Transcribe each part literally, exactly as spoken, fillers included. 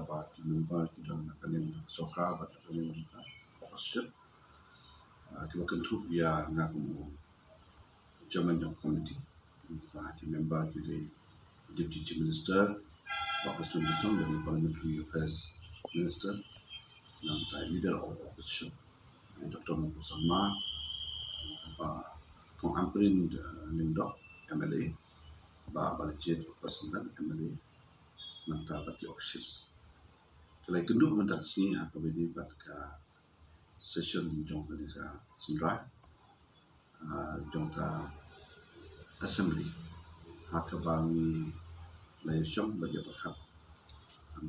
Ba ki member ki don na ka liang jong ka sorkar bad na ka liang jong ka opposition. Ah, kiba kynthup ïa nga kum u chairman jong ka committee. Nangta ki member ki dei Deputy Chief Minister, Bah Prestone Tynsong, Parliamentary Affairs Minister, nangta Leader of Opposition, Doctor Mangkut Sangma, Bah Kong Ampareen, eh, Lyngdoh, M L A, Bah Balajied Upasandan, M L A, nangta bad ki officials. Ki la ïakynduh mynta ka sngi ha kaba ïadei bad ka session jong kane ka synrai, ah, jong ka assembly, ha kaba ngi la ïashong bad ïapyrkhat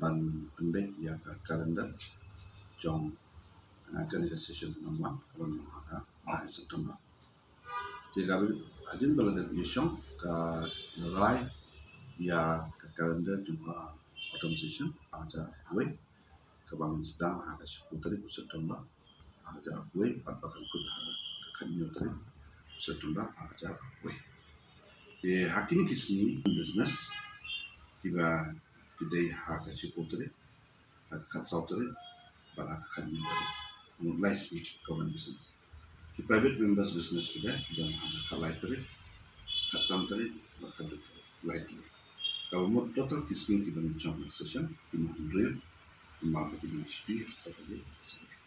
ban pynbeit ïa ka calendar jong, ah, kane ka session number one kaba long ha ka khatar September. Te ka hadien ba la dep ïashong, ka la rai ïa ka calendar jong ka autumn session arhajar arphew wei, kaba ngin sdang ha ka shiphew tarik u September arhajar arphew wei bad ba kan kut ha ka khathynñiew tarik u September arhajar arphew wei. Te ha kine ki sngi business kiba ki dei ha ka shiphew tarik, ha ka khatsaw tarik bad ha ka khathynñiew tarik. Ngut lai sngi government business. Ki private members business ki dei ki don ha ka khatlai tarik, khatsan tarik bad khatduh tarik, lai tarik. Kaba mut total ki sngi kiba ngin shong ha session ki long hynriew, namar ba ki dei shuti ha Saturday, Sunday.